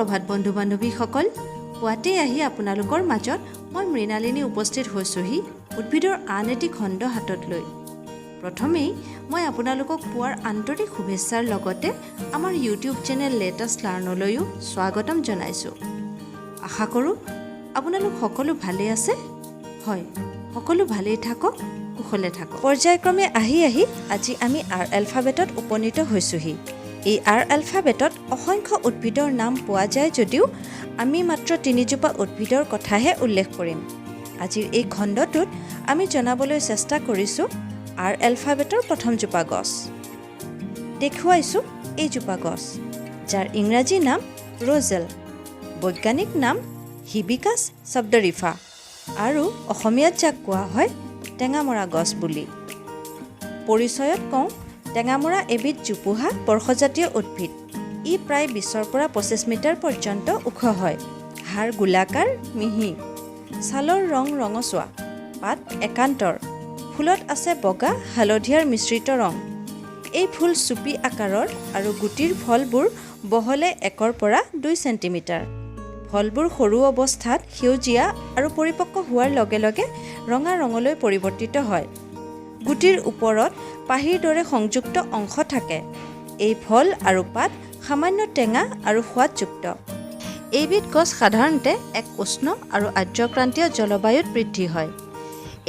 সুপ্ৰভাত বন্ধু বান্ধৱীসকল। পুৱাতেই আহি আপোনালোকৰ মাজত মই মৃণালিনী উপস্থিত হৈছোঁহি উদ্ভিদৰ আন এটি খণ্ড হাতত লৈ। প্ৰথমেই মই আপোনালোকক পুৱাৰ আন্তৰিক শুভেচ্ছাৰ লগতে আমাৰ ইউটিউব চেনেল লেটাছ লাৰ্ণলৈও স্বাগতম জনাইছোঁ। আশা কৰোঁ আপোনালোক সকলো ভালেই আছে। হয়, সকলো ভালেই থাকক, কুশলে থাকক। পৰ্যায়ক্ৰমে আহি আহি আজি আমি আৰ এলফাবেটত উপনীত হৈছোঁহি। এই আৰ এলফাবেটত অসংখ্য উদ্ভিদৰ নাম পোৱা যায় যদিও আমি মাত্ৰ তিনিজোপা উদ্ভিদৰ কথাহে উল্লেখ কৰিম। আজিৰ এই খণ্ডটোত আমি জনাবলৈ চেষ্টা কৰিছোঁ আৰ এলফাবেটৰ প্ৰথমজোপা গছ। দেখুৱাইছোঁ এইজোপা গছ, যাৰ ইংৰাজী নাম ৰ'জেল, বৈজ্ঞানিক নাম হিবিকাছ চাবডেৰিফা আৰু অসমীয়াত যাক কোৱা হয় টেঙামৰা গছ বুলি। পৰিচয়ত কওঁ, টেঙামৰা এবিধ জোপোহা বৰ্ষজাতীয় উদ্ভিদ। ই প্ৰায় 20ৰ পৰা 25 মিটাৰ পৰ্যন্ত ওখ হয়। হাড় গোলাকাৰ, মিহি, ছালৰ ৰং ৰঙচুৱা, পাত একান্তৰ। ফুলত আছে বগা হালধীয়াৰ মিশ্ৰিত ৰং। এই ফুল চুপি আকাৰৰ আৰু গুটিৰ ফলবোৰ বহলে 1ৰ পৰা 2 চেণ্টিমিটাৰ। ফলবোৰ সৰু অৱস্থাত সেউজীয়া আৰু পৰিপক্ক হোৱাৰ লগে লগে ৰঙা ৰঙলৈ পৰিৱৰ্তিত হয়। গুটিৰ ওপৰত পাহিৰ দৰে সংযুক্ত অংশ থাকে। এই ফল আৰু পাত সামান্য টেঙা আৰু সোৱাদযুক্ত। এইবিধ গছ সাধাৰণতে এক উষ্ণ আৰু আৰ্দ্ৰক্ৰান্তীয় জলবায়ুত বৃদ্ধি হয়।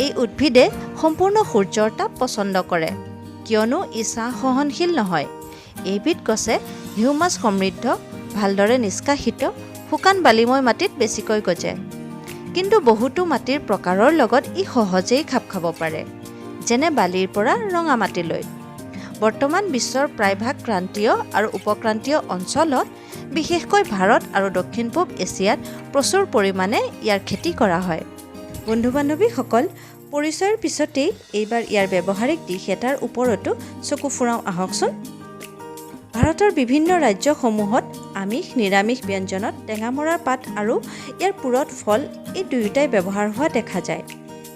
এই উদ্ভিদে সম্পূৰ্ণ সূৰ্যৰ তাপ পচন্দ কৰে, কিয়নো ই ছাঁ সহনশীল নহয়। এইবিধ গছে হিউমাছ সমৃদ্ধ, ভালদৰে নিষ্কাশিত, শুকান বালিময় মাটিত বেছিকৈ গজে। কিন্তু বহুতো মাটিৰ প্ৰকাৰৰ লগত ই সহজেই খাপ খাব পাৰে, যেনে বালিৰ পৰা ৰঙা মাটিলৈ। বৰ্তমান বিশ্বৰ প্ৰায়ভাগ ক্ৰান্তীয় আৰু উপক্ৰান্তীয় অঞ্চলত, বিশেষকৈ ভাৰত আৰু দক্ষিণ পূব এছিয়াত প্ৰচুৰ পৰিমাণে ইয়াৰ খেতি কৰা হয়। বন্ধু বান্ধৱীসকল, পৰিচয়ৰ পিছতেই এইবাৰ ইয়াৰ ব্যৱহাৰিক দিশ এটাৰ ওপৰতো চকু ফুৰাওঁ আহকচোন। ভাৰতৰ বিভিন্ন ৰাজ্যসমূহত আমিষ নিৰামিষ ব্যঞ্জনত টেঙামৰাৰ পাত আৰু ইয়াৰ পুৰঠ ফল, এই দুয়োটাই ব্যৱহাৰ হোৱা দেখা যায়।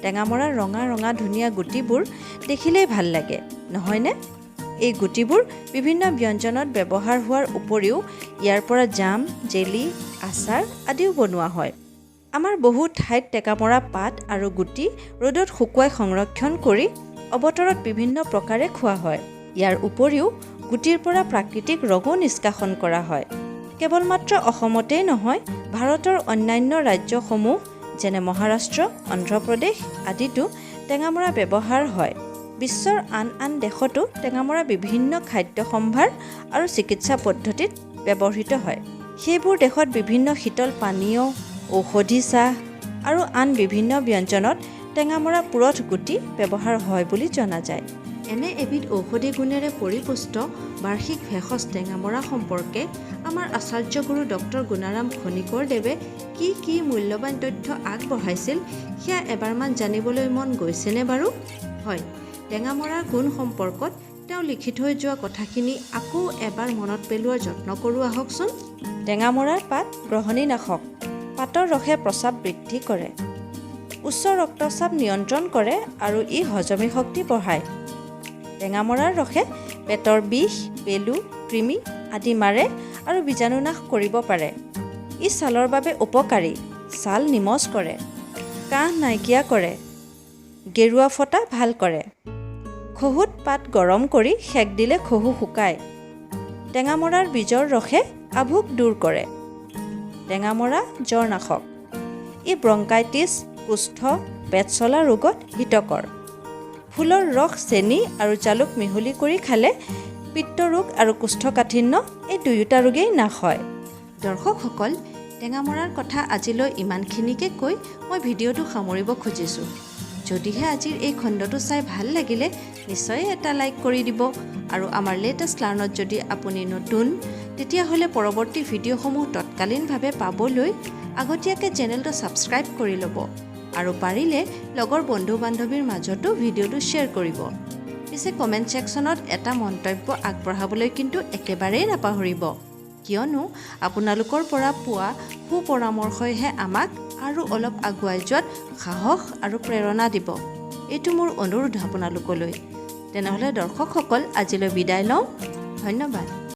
টেঙামৰাৰ ৰঙা ৰঙা ধুনীয়া গুটিবোৰ দেখিলেই ভাল লাগে, নহয়নে? এই গুটিবোৰ বিভিন্ন ব্যঞ্জনত ব্যৱহাৰ হোৱাৰ উপৰিও ইয়াৰ পৰা জাম, জেলি, আচাৰ আদিও বনোৱা হয়। আমাৰ বহু ঠাইত টেঙামৰা পাত আৰু গুটি ৰ'দত শুকুৱাই সংৰক্ষণ কৰি অবতৰত বিভিন্ন প্ৰকাৰে খোৱা হয়। ইয়াৰ উপৰিও গুটিৰ পৰা প্ৰাকৃতিক ৰঙো নিষ্কাশন কৰা হয়। কেৱল মাত্ৰ অসমতেই নহয়, ভাৰতৰ অন্যান্য ৰাজ্যসমূহ যেনে মহাৰাষ্ট্ৰ, অন্ধ্ৰপ্ৰদেশ আদিতো টেঙামৰা ব্যৱহাৰ হয়। বিশ্বৰ আন আন দেশতো টেঙামৰা বিভিন্ন খাদ্য সম্ভাৰ আৰু চিকিৎসা পদ্ধতিত ব্যৱহৃত হয়। সেইবোৰ দেশত বিভিন্ন শীতল পানীয়, ঔষধি চাহ আৰু আন বিভিন্ন ব্যঞ্জনত টেঙামৰা পুৰঠ গুটি ব্যৱহাৰ হয় বুলি জনা যায়। এনে এবিধ ঔষধি গুণেৰে পৰিপুষ্ট বাৰ্ষিক ভেষজ টেঙামৰা সম্পৰ্কে আমাৰ আচাৰ্যগুৰু ডক্টৰ গুণাৰাম খনিকৰদেৱে কি কি মূল্যৱান তথ্য আগবঢ়াইছিল, সেয়া এবাৰমান জানিবলৈ মন গৈছেনে বাৰু? হয়, টেঙামৰাৰ গুণ সম্পৰ্কত তেওঁ লিখি থৈ যোৱা কথাখিনি আকৌ এবাৰ মনত পেলোৱাৰ যত্ন কৰোঁ আহকচোন। টেঙামৰাৰ পাত গ্ৰহণীনাশক। পাতৰ ৰসে প্ৰস্ৰাৱ বৃদ্ধি কৰে, উচ্চ ৰক্তচাপ নিয়ন্ত্ৰণ কৰে আৰু ই হজমী শক্তি বঢ়ায়। টেঙামৰাৰ ৰসে পেটৰ বিষ, পেলু, কৃমি আদি মাৰে আৰু বীজাণুনাশ কৰিব পাৰে। ই ছালৰ বাবে উপকাৰী। ছাল নিমজ কৰে, কাহ নাইকিয়া কৰে, গেৰুৱা ফটা ভাল কৰে। খহুত পাত গৰম কৰি সেক দিলে খহু শুকায়। টেঙামৰাৰ বীজৰ ৰসে আভোক দূৰ কৰে। টেঙামৰা জ্বৰনাশক। ই ব্ৰংকাইটিছ, কুষ্ঠ, পেট চলা ৰোগত হিতকৰ। ফুলৰ ৰস চেনি আৰু জালুক মিহলি কৰি খালে পিত্তৰোগ আৰু কোষ্ঠকাঠিন্য, এই দুয়োটা ৰোগেই নাশ হয়। দৰ্শকসকল, টেঙামৰাৰ কথা আজিলৈ ইমানখিনিকে কৈ মই ভিডিঅ'টো সামৰিব খুজিছোঁ। যদিহে আজিৰ এই খণ্ডটো চাই ভাল লাগিলে, নিশ্চয় এটা লাইক কৰি দিব আৰু আমাৰ লেটেষ্ট লাৰ্ণত যদি আপুনি নতুন, তেতিয়াহ'লে পৰৱৰ্তী ভিডিঅ'সমূহ তৎকালীনভাৱে পাবলৈ আগতীয়াকৈ চেনেলটো ছাবস্ক্ৰাইব কৰি ল'ব আৰু পাৰিলে লগৰ বন্ধু বান্ধৱীৰ মাজতো ভিডিঅ'টো শ্বেয়াৰ কৰিব। পিছে কমেণ্ট ছেকশ্যনত এটা মন্তব্য আগবঢ়াবলৈ কিন্তু একেবাৰেই নাপাহৰিব, কিয়নো আপোনালোকৰ পৰা পোৱা সুপৰামৰ্শইহে আমাক আৰু অলপ আগুৱাই যোৱাত সাহস আৰু প্ৰেৰণা দিব। এইটো মোৰ অনুৰোধ আপোনালোকলৈ। তেনেহ'লে দৰ্শকসকল, আজিলৈ বিদায় লওঁ। ধন্যবাদ।